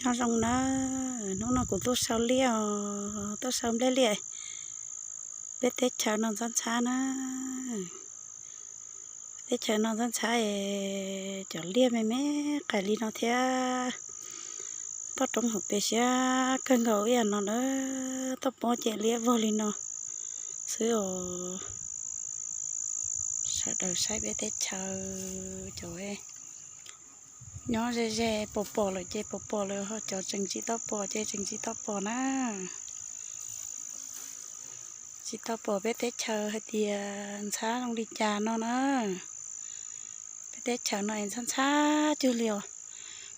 Nyob zoo na, hnub no kuv tuaj sau liaj os, tuaj sau nplej liaj. Peb teb chaws no ntxhab ntxhab na. Teb chaws no ntxhab ntxhab es cov liaj me me qais li no thiab. Toj roob hauv pes siab kawg nkaus ib yam no na, toj pob ces liab vog li no xwb os. Sawv daws saib peb teb chaws cov nyob ze ze pos pom lawm ces pos pom lawm, ho cov tseem tsis tau pom ces tseem tsis tau pom na. Tsis tau pom peb teb chaws hais tias ntxhab zoo li cas no na. Peb teb chaws no es ntxhab ntxhab cuag li os.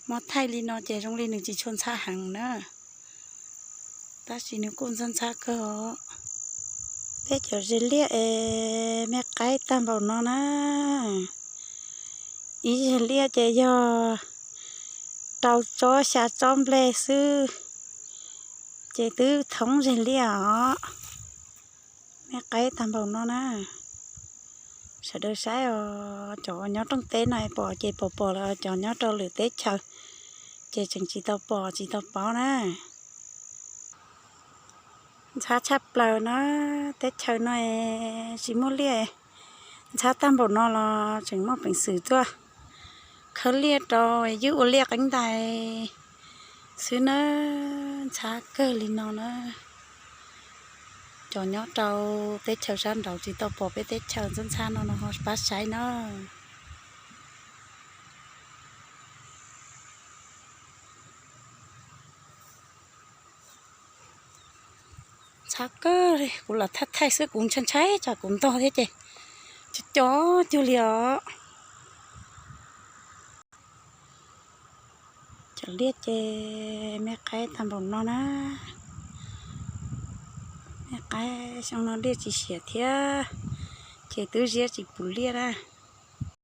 Hmo thaij li no ces zoo li nws tsis tshua ntxhab heev na, tab sis nws kuj ntxhab ntxhab kawg os. Peb cov zes liaj es me qaib tag npaum no na. Ib zes liaj ces yog rau tsob xya tsob nplej xwb ces twb thoob zes liaj os. Me qaib tag npaum no na. Sawv daws saib os, cov nyob rooj teb no pom ces pom pom lawm, cov nyob rau lwm teb chaws ces tseem tsis tau pom tsis tau paub na. Ntxhab tshaj plaws na, teb chaws no tsis muaj liaj, ntxhab tag npaum no los tseem muaj peev xwm tuaj khawb liaj rau ywj ua liaj qeeb ntais xwb na, ntxhab kawg li no na. Cov nyob rau teb chaws sab nraud tsis tau pom peb teb chaws ntxhab ntxhab no no ho pab saib na. Ntxhab kawg li, kuv lam thaij thaij xwb kuv ntshai ntshai tsam kuv ntog thiab ces cov cov cuag li os. Cov liaj ces me qaib tag npaum no na. Me qaib xyoo no liaj tsis siav thiab, ces twb ziab tsis pum liaj na.